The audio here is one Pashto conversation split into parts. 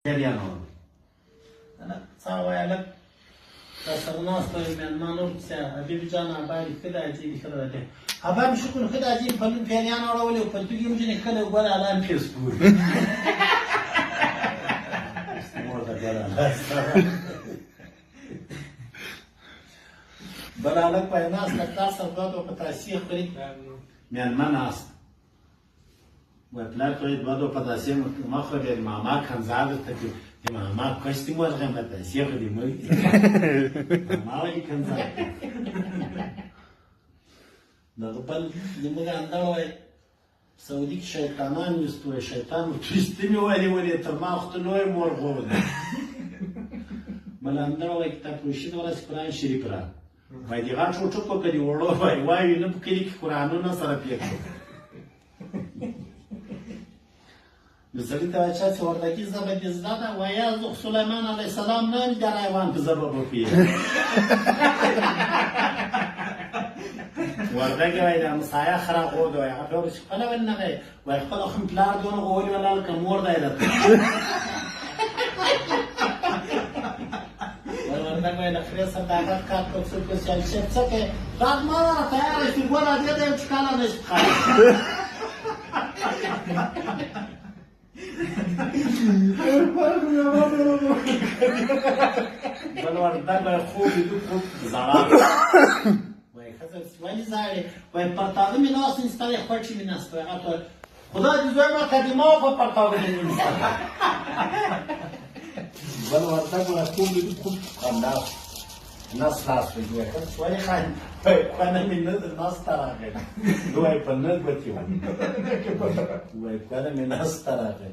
پیریانو څه وایه لږ تا سره ناست وایي مېلمان ورپسې حبیب جان ابا دې ښه دی حاجي دې ښه دی ابا مې شکر ښه دی حاجي پرون پیریان اړولي او پرتوګ یې ځینې ښکلی ګوره الله مې پرې سپور مور ته ګوره الله بل هلک وایي ناست له پلار سره دوه دوه پتاسې خوري مېلمه ناست وای پلار ته دوه دوه پتاسې مه خوره بیا د ماما کنځا درته کوي د ماما کوشتې مو ورغم پتاسې خو دې مه ماما ولې کنځا دغه بل زموږ اندړ وای سعودي کې شیطانان ویستو وای شیطان ورته ویستي مې ولې ولې تر ما خو ته لوی مور غو دی بل اندړ وای کتاب فروشي ته ورسې قرآن شریف را وای د غټو ټکو که د وړو وای وایي نه په کلي کې قرآنونه سره پېښ شو نو سړي ته وایي چا چې وردګي ژبه دې زده ده وایه زه خو سلیمان علیه السلام نه یم د رایوان په ژبه به پوهېږم وردګي وایي د همسایه خره غو دی وایي هغه پلار چې خپله ولې نه دی وایي خپله خو پلار دونه غوولي ولا لکه مور دی راته وردګ وایي له خرې سره د هغه کار په څوک سیال شیخ څه کوې دا ما ورته تیاره شي ګوره دې ته یم چې کاله نه شي بل وردګ وایي خوب ویده خوب ژړا وایي ښځه ولې ژاړې وایي پرتاګه مې لاس نسته دی خوټې مې نسته هغه ته خدای دې زوی ما قدیمه په پرتاګه مې نسته بل وردګ وایي خوب ویده خوب خندا نس لاس وي دوی ښه ولې خاندي وایي کونه مې نه نس ته راغی دوی په نه ګوتې وایي کونه مې نس ته راغی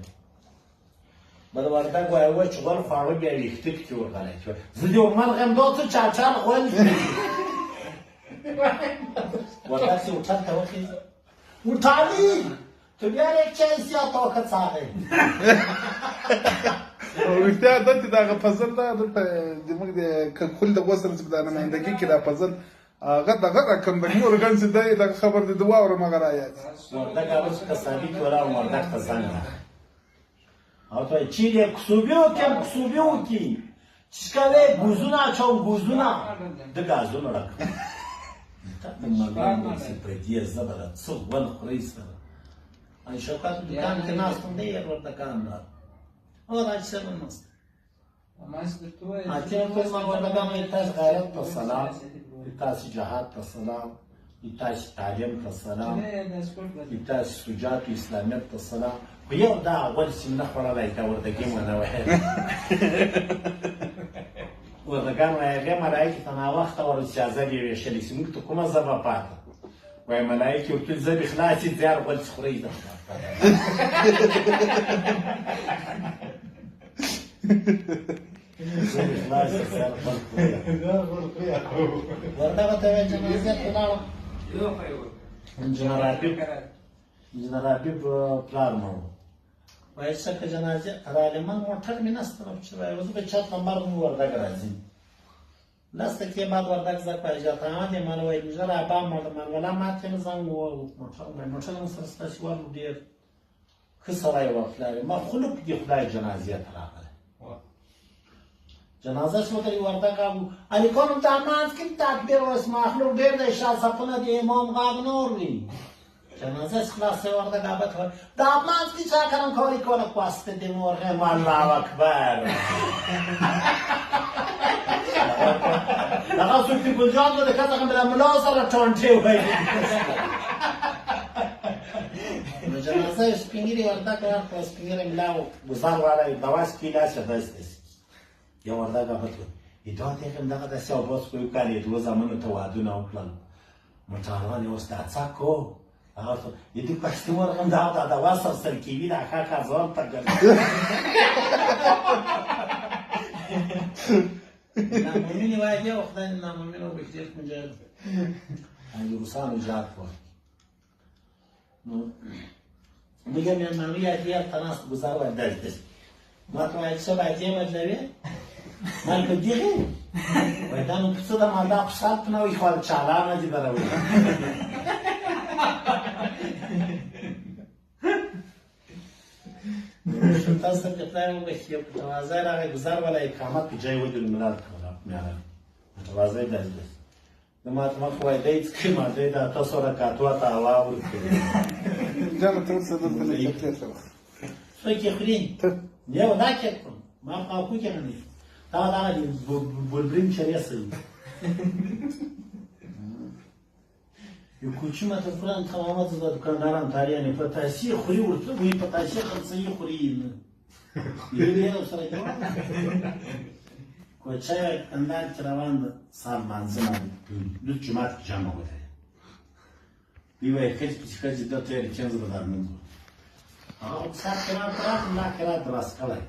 بل وردګ وایي وچ غول خواړه بیا ویښته پکې ورغلی چې زه دې ومرغم دا څه چاچال غول دي وردګ چې هوټل ته وخېژي هوټالي ته بیا رښتیا سیا توکه څاغې رښتیا دلته دغه فضل دا دلته زموږ د ککل د غوسر چې دا نمایندګي کې دا فضل هغه دغه رقم د نور ګن چې دی دغه خبر دې د واورم هغه را یاد وردګ هغه چې قصابي کې ولاړ وردګ ته زنګ راغی او ته چې یې کسوبي وکړم کسوبي وکړي چې کوي ګوزونه اچوم ګوزونه د ګازونو رقم ته د ملنګ چې په دې زبر څه غول خوري سره ان شوکت دکان کې ناست وم دی یې وردګان راغی او دا چې سره ناست اته کوم ما وردګان وایي تاسو غیرت ته سلام تاسو جهاد ته سلام تاسو تعلیم ته سلام تاسو سجات اسلامیت ته سلام خو یو دا اول چې نه خوړلی دا وردګي مو نه ویل وردګان وایي هغې ملایکې ته ناوخته ورسې چې ازل یې ویشلې چې موږ ته کومه ژبه پاته وایي ملایکې ورته ژبې خلاصې زیار غول چې خورئ د وردګو ته ویل جنازې ته لاړم انجنیر حبیب پلار مړ وایي څه که جنازې رالمن موټر مې نشته نو چې وایي زه به چت نمبر مو وردګ راځي لس دقیقې بعد وردګ زه په اجازه احمد یې مال وایي ژر ابا مړ مال ولا ما ته زنګ ووهه موټر مې موټر مو سره ستاسو ورو ډېر ښه سړی و پلار یې ما خلک دې خدای جنازې ته راغلی جنازه شو ترې وردګ غږ هلکانو ته منځ کې تکبیر اوس مخلوق ډېر دی شا صفونه د امام غږ نه اوري جنازه چې خلاص شوه وردګ ابد وایي دا منځ کې چا کرم کولی کوله کوسته دې مورغیم الله اکبر هغه څوک چې ګل جان د ښځه هم له ملا سره ټانټې وهي نو جنازه یې سپینږیري وردګ ورکړه سپینږیری ملا ګزار والا یې دوا سپي لاس یې داسې داسې یو وردګ هغه ته دا دی هم دغه داسې او بس خو یو کال یې دوه زامنو ته وادونه وکړل موټروان یې اوس دا څه کو هغه ته یې دې پښتو ورغم دا دا دوا سر سر کیوي دا ښه ښه ځان ته ګرځي نامومنې وایي دی او خدای نامومن وبښي ډېر مجاهد دی روسانو جهاد کوي نو میگم یعنی معنی یادی تناس گذار و دست ما ته وایي څه باید یې بدلوې مال په دغې وایي دا نو څه ده ما دا خو سات نه وي خو چالانه دي دروي تاسو ته خدای وبخښي، یو متواضع راغی، ګذار والا اقامت په جای ودرېد، ملال کوله میاره متواضع داسې داسې د ما ته مخ وایي دی څه کوي، ما دی د 800 رکعتو ته هوا ورکوي. جانه ته ورسره دلته لږ چکلېټ راوړه. څوک یې خوري؟ ته. یو دا کیک خورم، ما په خاکو کې نه دی دا دغه دي بولبرین چرې سوي. یو کوچی ما ته قرآن تمامت د دکانداران تاریانې پتاسې خوري، ورته وایي پتاسې خرڅوي خوري یې نه. یو سره جوړه کوچه کندهار کې روان ده، سهار لمانځه باندې لوڅ جومات کې جمع ودرېد. دوی وایي ښځې پسې ښځې ده ته یې کښېنځه به دا لمونځ وکړو. هغه خو سهار قرات راغی، ملا قرات راس کړی.